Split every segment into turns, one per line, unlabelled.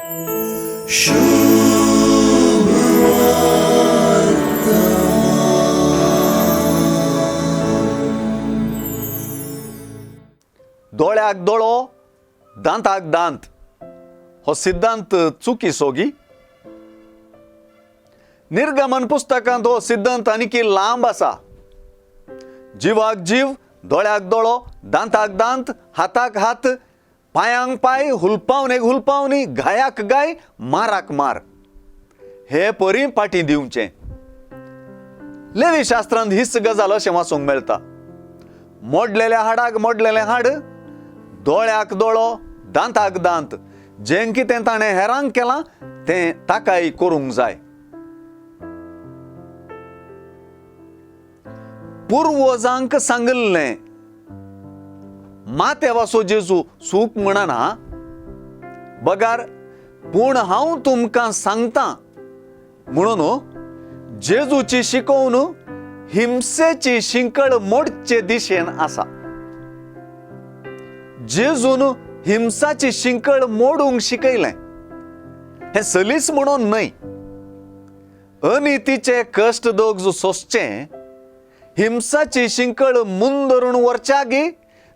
दोळ्याक दोळो दांताक दांत हो सिद्धांत चुकीचो गी? निर्गमन पुस्तकांत हो सिद्धांत आनीकी लांब आसा. जिवाक जीव, दोळ्याक दोळो, दांताक दांत, हाताक हात, पांयांक पांय, हुलपावणेक हुलपावणी, घायाक गाय, माराक मार, हे परी पाटी दिवचें. लेवी शास्त्रांत हीच गजाल अशें वाचूंक मेळटा. मोडलेल्या हाडाक मोडलेलें हाड, दोळ्याक दोळो, दांताक दांत, जें कितें ताणें हेरांक केलां तें ताकाय करूंक जाय. पुर्वजांक सांगिल्लें मातेवासो जेजू चूक म्हणना बगार, पूण हांव तुमकां सांगता म्हणून जेजूची शिकोवन हिंसेची शिंकळ मोडचे दिशेन आसा. जेजून हिंसाची शिंकळ मोडूंक शिकयलें हें सलीस म्हणून न्हय. अनितीचे कश्ट दोग सोंसचे, हिंसाची शिंकळ मुंदरून व्हरच्यागी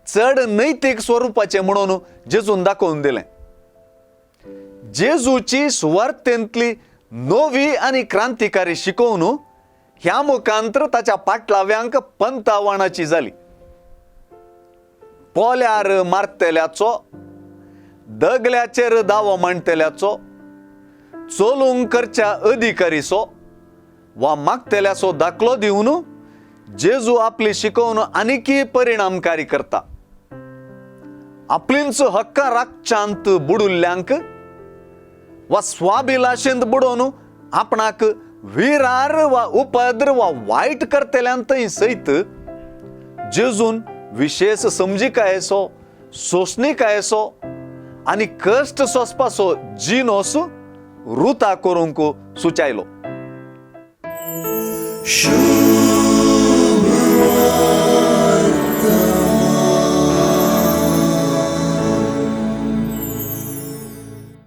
चड नैतीक स्वरुपाचें म्हणून जेजून दाखोवन दिलें. जेजूची सुवार्थेंतली नवी आनी क्रांतिकारी शिकोवन ह्या मुखांतर ताच्या पाटलाव्यांक पंतावाणाची जाली. पोल्यार मारतल्याचो, दगल्याचेर दावो मांडटल्याचो, चलूंक करच्या अधिकारीचो वा मागतल्याचो दाखलो दिवन जेजू आपली शिकोवन आनीकी परिणामकारी करता. आपलींच हक्कां राखच्यांत बुडुल्ल्यांक वा स्वाभिलाशेंत बुडोवन आपणाक विरार वा उपद्र वा वायट करतल्यांत थंय सयत जेजून विशेश समजिकायेचो, सोंसणिकायेचो आनी कश्ट सोंसपाचो जिनोस रुता करूंक सुचायलो.